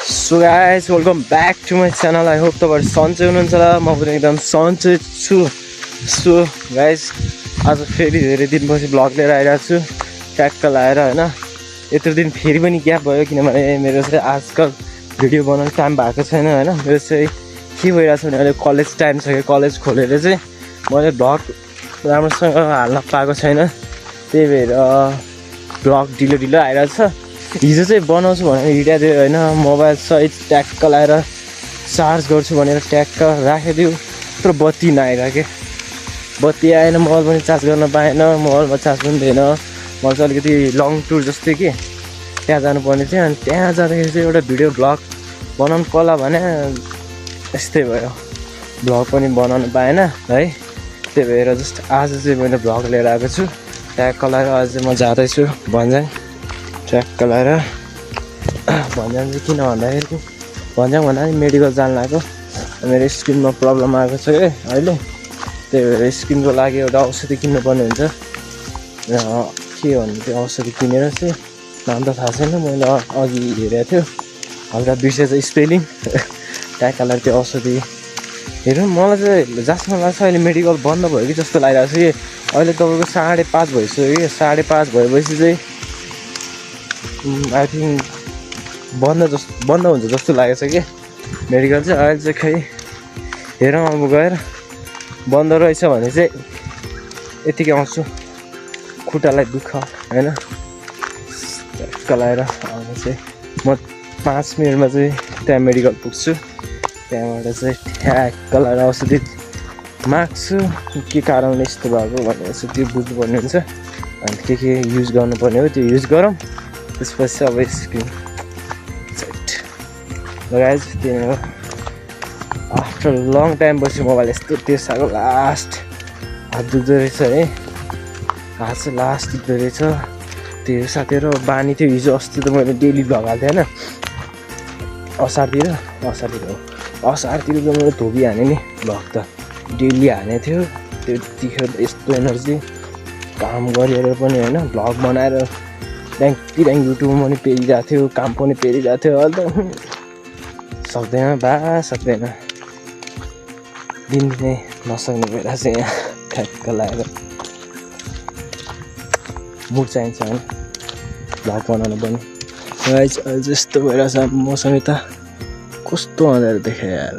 So guys, welcome back to my channel. I hope तपाईहरु सन्चै हुनुहुन्छ होला। म पनि एकदम सन्चै छु। So guys, आज फेरि धेरै दिनपछि भ्लग लिएर आइरहेको छु। ट्याक्क लाएर हैन। यत्रो दिन फेरि पनि ग्याप भयो किनभने मेरो चाहिँ आजकल भिडियो बनाउन टाइम भएको छैन हैन। मेरो चाहिँ के भइरहेछ भने अहिले कलेज टाइम छ के कलेज खोलेर चाहिँ मैले भ्लग राम्रोसँग हाल्न पाएको छैन। त्यही भएर भ्लग ढिलो आइरहेछ। हिजो चाहिँ बनाउँछु भनेर हिँडेको थिएँ हैन। मोबाइल सहित ट्याक्क लाएर चार्ज गर्छु भनेर ट्याक्क राखिदियो। तर बत्ती नआइरहेको बत्ती आएन। मोबाइल पनि चार्ज गर्न पाएन। मोबाइलमा चार्ज पनि थिएन। म चाहिँ अलिकति लङ टुर जस्तै के त्यहाँ जानुपर्ने थियो। अनि त्यहाँ जाँदाखेरि चाहिँ एउटा भिडियो भ्लग बनाउनु पर्ला भने यस्तै भयो। भ्लग पनि बनाउनु पाएन है। त्यही भएर जस्ट आज चाहिँ मैले भ्लग लिएर आएको छु। ट्याक्क लाएर आज चाहिँ म जाँदैछु भन्ज्याङ। ट्याक्क लाएर भन्ज्याङ चाहिँ किन भन्दाखेरि भन्ज्याङ भन्दा पनि मेडिकल जानु लाग्यो। मेरो स्किनमा प्रब्लम आएको छ कि अहिले। त्यही भएर स्किनको लागि एउटा औषधि किन्नुपर्ने हुन्छ। के भन्नु त्यो औषधि किनेर चाहिँ नाम त थाहा छैन। मैले अघि हेरेको थियो हल्का बिर्सेछ स्पेलिङ। ट्याक्क लाएर त्यो औषधि हेरौँ। मलाई चाहिँ जसमा लाग्छ अहिले मेडिकल बन्द भयो कि जस्तो लागिरहेको छ कि। अहिले तपाईँको 5:30 भइसक्यो कि। 5:30 भएपछि चाहिँ आई थिङ्क बन्द हुन्छ जस्तो लागेको छ कि मेडिकल चाहिँ। अहिले चाहिँ खै हेरौँ अब गएर बन्द रहेछ भने चाहिँ यतिकै आउँछु। खुट्टालाई दुःख होइन। ट्याक्क लाएर आउनु चाहिँ म 5 मिनटमा चाहिँ त्यहाँ मेडिकल पुग्छु। त्यहाँबाट चाहिँ ट्याक्क लाएर औषधि माग्छु। के कारणले यस्तो भएको भनेर चाहिँ त्यो बुझ्नुपर्ने हुन्छ। अनि के युज गर्नुपर्ने हो त्यो युज गरौँ। त्यसपछि अब स्क्रिन गाइज त्यही हो। आफ्टर लङ टाइम पछि मोबाइल यस्तो टेस्ट आएको। लास्ट हात दुख्दो रहेछ है। हात चाहिँ लास्ट दुख्दो रहेछ। त्यो साथीहरू बानी थियो। हिजो अस्ति त मैले डेली भ्लग हाल्थेँ होइन। असारतिर त मैले धोबी हाने नि भ्लग त डेली हानेको थियो। त्यतिखेर यस्तो एनर्जी काम गरेर पनि होइन भ्लग बनाएर ऱ्याङ्क युट्युबमा पनि पेरिरहेको थियो। काम पनि पेरिरहेको थियो। अहिले त सक्दैन दिनै नसक्ने भइरहेको छ यहाँ। ट्याक्क लगाएर मुड चाहिन्छ होइन भ्लग बनाउनु पनि। अहिले यस्तो भइरहेछ मसँग त कस्तो अँध्यारो देखायो यार।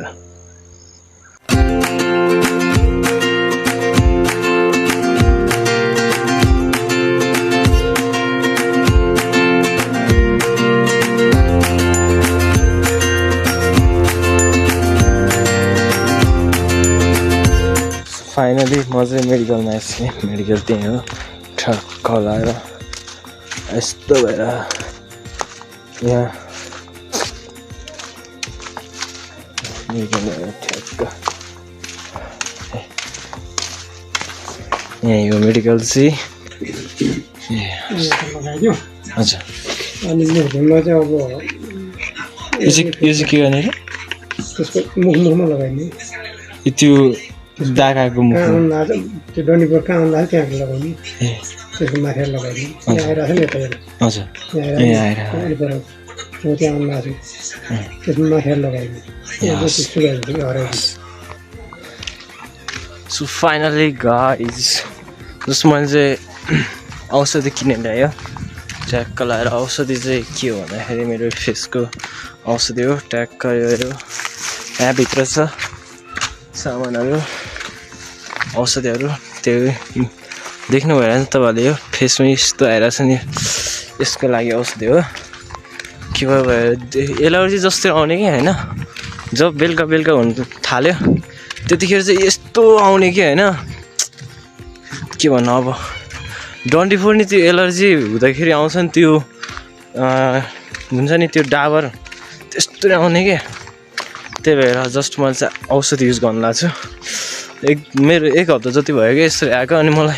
फाइनली म चाहिँ मेडिकलमा आएँ। मेडिकल त्यही हो। ठक्क लाएर यस्तो भएर यहाँ मेडिकल ठ्याक्क यहीँ हो मेडिकल चाहिँ। हजुर अनि मुखमा चाहिँ अब यो चाहिँ के गर्ने रे? त्यसको मुखमा लगाइने त्यो दागाको मुख त्यो डन्डीको कहाँ आउँदा त्यहाँ लगाउने। त्यसको माथि लगाइने। यहाँ आइरहेको छ नि यता। हजुर यहाँ आएर त्यहाँ आउनु लाग्छ। त्यसमा माथि लगाइने। सो फाइनली गाइज जस्तो मैले चाहिँ औषधि किनेर ल्यायो। ट्याक्क लाएर औषधि चाहिँ के हो भन्दाखेरि मेरो फेसको औषधि हो। ट्याक्क यो यहाँभित्र छ सामानहरू औषधिहरू। त्यो देख्नु भएर नि तपाईँहरूले यो फेसमा यस्तो आइरहेको छ नि यसको लागि औषधि हो। के भयो एलर्जी जस्तै आउने कि होइन। जब बेलुका हुनु थाल्यो त्यतिखेर चाहिँ यस्तो आउने कि होइन। के भन्नु अब डन्डी फोड्ने त्यो एलर्जी हुँदाखेरि आउँछ नि त्यो हुन्छ नि त्यो डाबर त्यस्तो आउने कि। त्यही भएर जस्ट मैले चाहिँ औषधि युज गर्नु लाग्छु। मेरो 1 हप्ता जति भयो कि यसरी आएको। अनि मलाई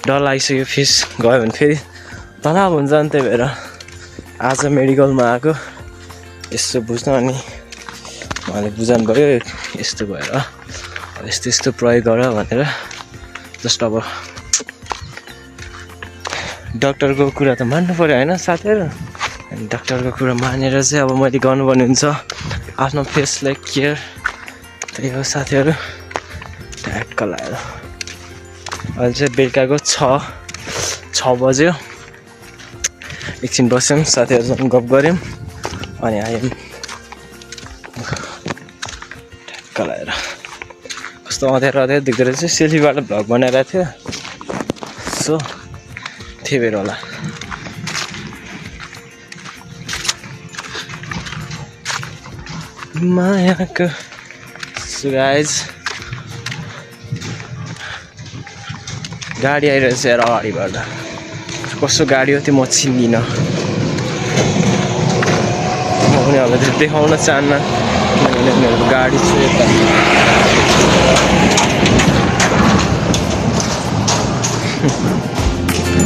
डर लागिसक्यो फेस गयो भने फेरि तनाव हुन्छ। नि त्यही भएर आज मेडिकलमा आएको यसो बुझ्न। अनि उहाँले बुझाउनु भयो यस्तो भएर यस्तो प्रयोग गर भनेर। जस्ट अब डक्टरको कुरा त मान्नु पऱ्यो होइन साथीहरू। अनि डाक्टरको कुरा मानेर चाहिँ अब मैले गर्नुपर्ने हुन्छ आफ्नो फेसलाई केयर। त्यही हो साथीहरू, ट्याक्क लगाएर अहिले चाहिँ बेलुकाको 6 बज्यो। एकछिन बस्यौँ, साथीहरूसँग गफ गऱ्यौँ अनि आयौँ। ट्याक्क लगाएर कस्तो अँध्यारो देख्दो रहेछ। सेल्फीबाट भ्लग बनाइरहेको थियो, सो त्यही भएर होला। मायाको सो गाइज गाडी आइरहेछ यार अगाडिबाट। कस्तो गाडी हो त्यो म चिन्दिनँ। म पनि अब त्यो देखाउन चाहन्न किनभने उनीहरूको गाडी छ यता।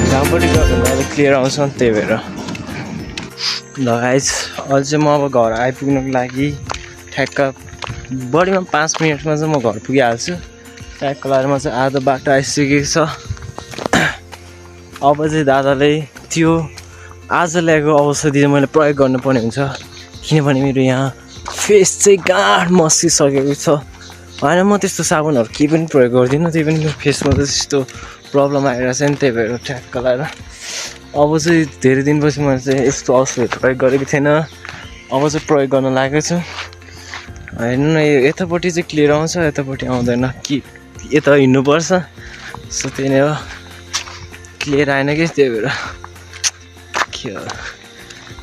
जहाँपट्टि गयो भने अहिले क्लियर आउँछ नि, त्यही भएर। ल गाइज अहिले चाहिँ म अब घर आइपुग्नुको लागि ठ्याक्क बढीमा 5 मिनटमा चाहिँ म घर पुगिहाल्छु। ट्याक्क लगाएर म चाहिँ आधा बाटो आइसकेको छ। अब चाहिँ दादाले त्यो आज ल्याएको औषधि मैले प्रयोग गर्नुपर्ने हुन्छ किनभने मेरो यहाँ फेस चाहिँ गाढ मसिसकेको छ। होइन म त्यस्तो साबुनहरू केही पनि प्रयोग गर्दिनँ, त्यही पनि मेरो फेसमा चाहिँ त्यस्तो प्रब्लम आइरहेछ नि, त्यही भएर ठ्याक्क लगाएर अब चाहिँ धेरै दिनपछि मैले चाहिँ यस्तो औषधि प्रयोग गरेको थिएन। अब चाहिँ प्रयोग गर्न लागेको छु। हेर्नु न यो यतापट्टि चाहिँ क्लियर आउँछ, यतापट्टि आउँदैन कि यता हिँड्नुपर्छ। सो त्यही नै हो, क्लियर आएन कि त्यही भएर के हो।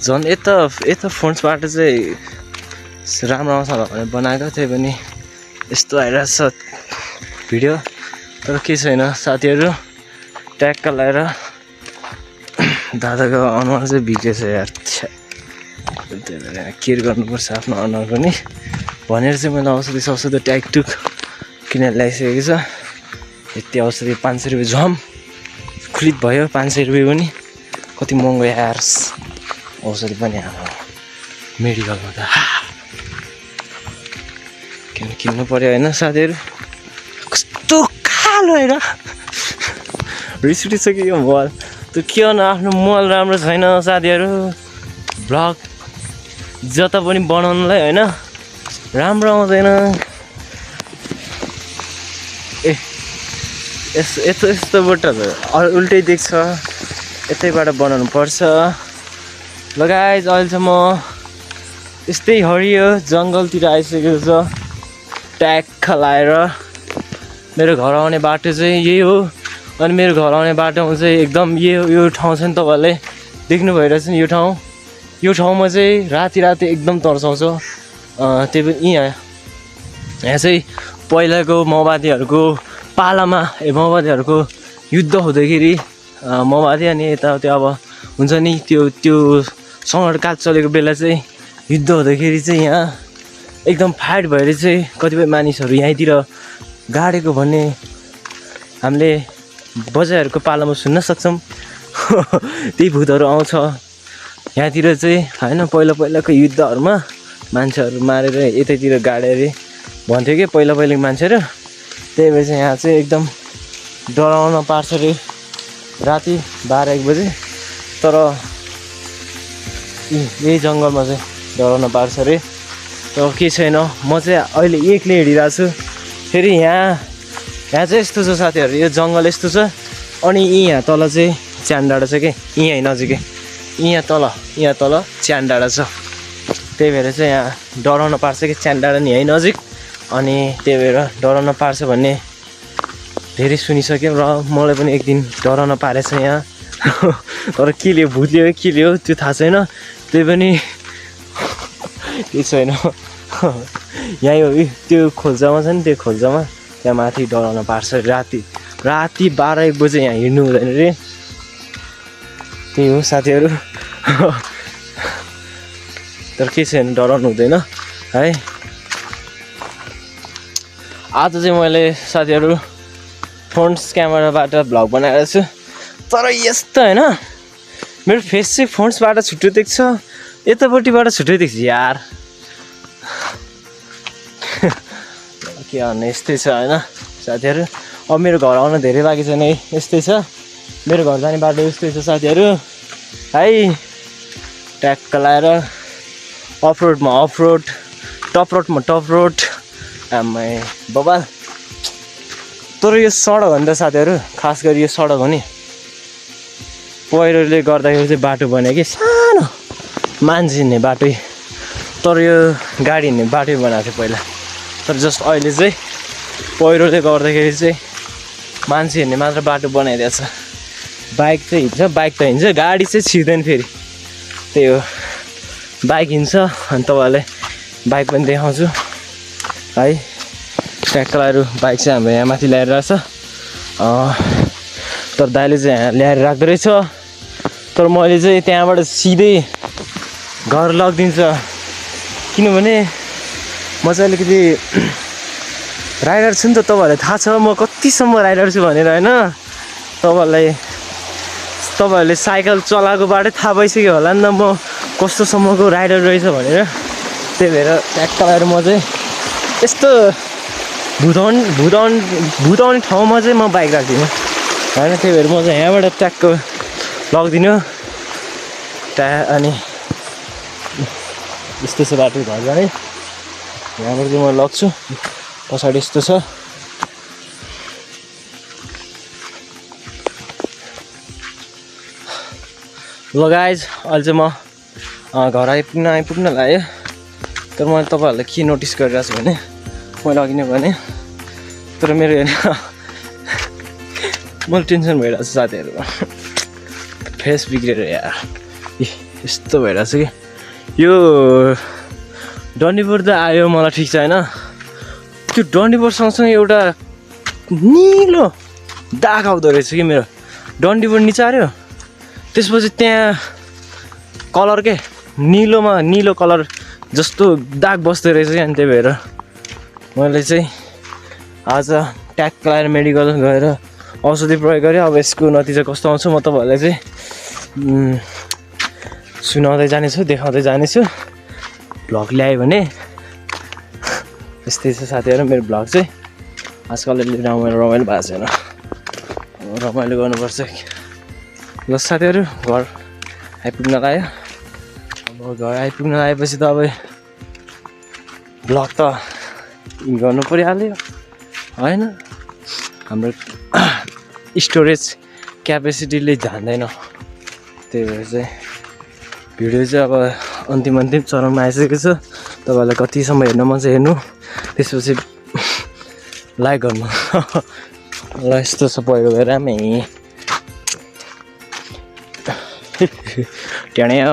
झन् यता फोन्सबाट चाहिँ राम्रो आउँछ भनेर बनाएको, त्यही पनि यस्तो आइरहेछ भिडियो। तर केही छैन साथीहरू, ट्याक्क लगाएर दादाको अनुहार चाहिँ बिग्रेछ यार। त्यही भएर केयर गर्नुपर्छ आफ्नो अनुहार पनि भनेर चाहिँ मैले औषधि ट्याकटुक किनेर ल्याइसकेको छ। यति औषधि 500 रुपियाँ झम खुलित भयो। 500 रुपियाँ पनि कति महँगो यार औषधि पनि। हाम्रो मेडिकलमा त किन्नु पर्यो होइन साथीहरू। कस्तो कालो हेर, रिस उठिसक्यो यो मोबाइल। त्यो के हो न, आफ्नो मोबाइल राम्रो छैन साथीहरू। भ्लग जता पनि बनाउनुलाई होइन राम्रो आउँदैन। यस्तोबाट उल्टै देख्छ, यतैबाट बनाउनु पर्छ। ल गाइज अहिले चाहिँ म यस्तै हरियो जङ्गलतिर आइसकेको छ ट्याक्क लगाएर। मेरो घर आउने बाटो चाहिँ यही हो। अनि मेरो घर आउने बाटोमा चाहिँ एकदम यो ठाउँ चाहिँ तपाईँहरूले देख्नु भइरहेछ नि। यो ठाउँमा चाहिँ राति एकदम तर्साउँछ। त्यही पनि यहाँ चाहिँ पहिलाको माओवादीहरूको पालामा माओवादीहरूको युद्ध हुँदाखेरि माओवादी अनि यता त्यो अब हुन्छ नि त्यो सङ्कटकाल चलेको बेला चाहिँ युद्ध हुँदाखेरि चाहिँ यहाँ एकदम फाइट भएर चाहिँ कतिपय मानिसहरू यहीँतिर गाडेको भन्ने हामीले बजारहरूको पालामा सुन्न सक्छौँ। त्यही भूतहरू आउँछ यहाँतिर चाहिँ होइन। पहिलाको युद्धहरूमा मान्छेहरू मारेर यतैतिर गाडेर भन्थ्यो कि पहिलाको मान्छेहरू। त्यही भएर चाहिँ यहाँ चाहिँ एकदम डराउन पार्छ अरे राति 12-1 बजे। तर यही जङ्गलमा चाहिँ डराउन पार्छ अरे। तर के छैन, म चाहिँ अहिले एक्लै हिँडिरहेको छु। फेरि यहाँ चाहिँ यस्तो छ साथीहरू, यो जङ्गल यस्तो छ। अनि यहाँ तल चाहिँ च्यान डाँडा छ कि यहीँ नजिकै, यहाँ तल च्यान डाँडा छ। त्यही भएर चाहिँ यहाँ डराउन पार्छ कि च्यान डाँडा नि यहीँ नजिक। अनि त्यही भएर डराउन पार्छ भन्ने धेरै सुनिसक्यौँ र मलाई पनि एक दिन डराउन पारेछ यहाँ। तर के लियो, भूतले हो के लियो त्यो थाहा छैन। त्यही पनि केही छैन। यहीँ हो त्यो खोल्सामा छ नि, त्यो खोल्सामा त्यहाँ माथि डराउन पार्छ राति 12-1 बजे यहाँ हिँड्नु हुँदैन रे। त्यही हो साथीहरू। तर के छैन, डराउनु हुँदैन है। आज चाहिँ मैले साथीहरू फ्रन्ट क्यामेराबाट भ्लग बनाएको छु। तर यस्तो होइन, मेरो फेस चाहिँ फ्रन्ट्सबाट छुट्टै देख्छ, यतापट्टिबाट छुट्टै देख्छ यार। के भन्ने यस्तै छ होइन साथीहरू। अब मेरो घर आउन धेरै लागि छैन है, यस्तै छ मेरो घर जाने बाटो यस्तै छ साथीहरू है। ट्याक्क लाएर अफरोडमा अफरोड, टप रोड आमै बबाल। तर यो सडक हो नि त साथीहरू, खास गरी यो सडक हो नि पहिरोले गर्दाखेरि चाहिँ बाटो बन्यो कि सानो मान्छे हिँड्ने बाटै, तर यो गाडी हिँड्ने बाटै बनाएको थियो पहिला। तर जस्ट अहिले चाहिँ पहिरोले गर्दाखेरि चाहिँ मान्छे हिँड्ने मात्र बाटो बनाइदिएको छ। बाइक चाहिँ हिँड्छ, बाइक त हिँड्छ, गाडी चाहिँ छिर्दैन फेरि। त्यही हो, बाइक हिँड्छ। अनि तपाईँहरूलाई बाइक पनि देखाउँछु है। ट्याक्करहरू बाइक चाहिँ हाम्रो यहाँ माथि ल्याएर रहेछ, तर दाइले चाहिँ यहाँ ल्याएर राख्दो रहेछ। तर मैले चाहिँ त्यहाँबाट सिधै घर लगिदिन्छ, किनभने म चाहिँ अलिकति राइडर छु नि त। तपाईँहरूलाई थाहा छ म कतिसम्म राइडर छु भनेर होइन। तपाईँहरूले साइकल चलाएकोबाटै थाहा भइसक्यो होला नि त म कस्तोसम्मको राइडर रहेछ भनेर। त्यही भएर ट्याक्करहरू म चाहिँ यस्तो भुताउने ठाउँमा चाहिँ म बाइक राख्दिनँ होइन। त्यही भएर म चाहिँ यहाँबाट ट्याक्क लगिदिनु अनि यस्तो छ बाटो घर जाने। यहाँबाट चाहिँ म लग्छु, पछाडि यस्तो छ। ल गाइज, अहिले चाहिँ म घर आइपुग्न लाग्यो। तर मैले तपाईँहरूलाई के नोटिस गरिरहेको छु भने मैले अघि नै भने, तर मेरो होइन मलाई टेन्सन भइरहेको छ साथीहरू, फेस बिग्रेर यार यस्तो भइरहेको छ कि। यो डन्डीफोर त आयो मलाई ठिक छ होइन, त्यो डन्डीफोर सँगसँगै एउटा निलो दाग आउँदो रहेछ कि मेरो। डन्डीफोर निचार्यो, त्यसपछि त्यहाँ कलर के निलो कलर जस्तो दाग बस्दो रहेछ कि। अनि त्यही भएर मैले चाहिँ आज ट्याक्क लगाएर मेडिकल गएर औषधि प्रयोग गरेँ। अब यसको नतिजा कस्तो आउँछ म तपाईँहरूलाई चाहिँ सुनाउँदै जानेछु, देखाउँदै जानेछु। भ्लग ल्यायो भने यस्तै छ साथीहरू मेरो भ्लग चाहिँ। आजकल अलि रमाइलो भएको छैन, रमाइलो गर्नुपर्छ। ल साथीहरू, घर आइपुग्न लाग्यो। अब घर आइपुग्न लागेपछि त अब भ्लग त गर्नु परिहाल्यो होइन। हाम्रो स्टोरेज क्यापेसिटीले जान्दैन, त्यही भएर चाहिँ भिडियो चाहिँ अब अन्तिम चरणमा आइसकेको छ। तपाईँहरूलाई कतिसम्म हेर्न मन छ हेर्नु, त्यसपछि लाइक गर्नु। ल यस्तो छ पहिरो गएर आमै ट्याँड्या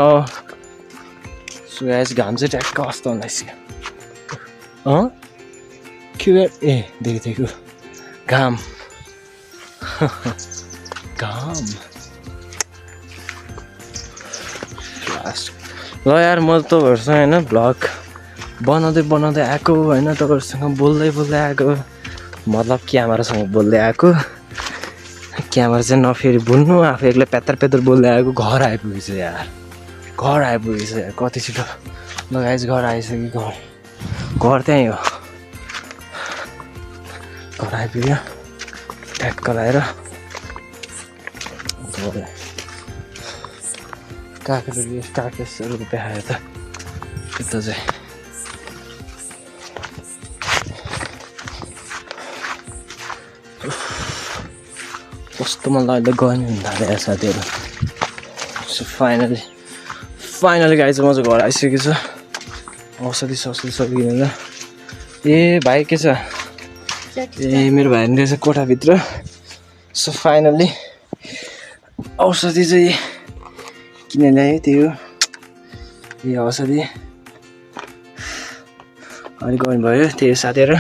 सुगाएस। घाम चाहिँ ट्याक्क कस्तो हुँदैछ के ए देखेको घाम ल यार, म तपाईँहरूसँग होइन भ्लग बनाउँदै आएको होइन, तपाईँहरूसँग बोल्दै आएको, मतलब क्यामेरासँग बोल्दै आएको। क्यामेरा चाहिँ नफेरि बोल्नु, आफू एक्लै प्यातर बोल्दै आएको। घर आइपुगेछ यार, कति छिटो। ल गाइस, घर आइसक्यो। घर त्यहीँ हो, घर आइपुग्यो। ट्याक्क लगाएर काकेसहरू देखायो त यता चाहिँ। कस्तो मलाई अहिले गर्मी हुन थाल्यो साथीहरू। सो फाइनली गाई चाहिँ म चाहिँ घर आइसकेको छु। औषधि सकिँदैन। ए भाइ के छ? ए मेरो भाइ नि रहेछ कोठाभित्र। सो फाइनली औषधि चाहिँ किन ल्यायो, त्यही हो यो औषधि। अनि गर्नुभयो, त्यही साथीहरू।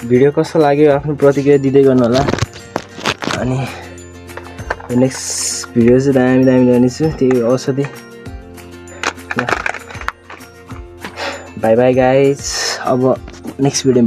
भिडियो कस्तो लाग्यो आफ्नो प्रतिक्रिया दिँदै गर्नु होला। अनि नेक्स्ट भिडियो चाहिँ दामी गर्नेछु, त्यही औषधि। बाई गाइज, अब नेक्स्ट भिडियो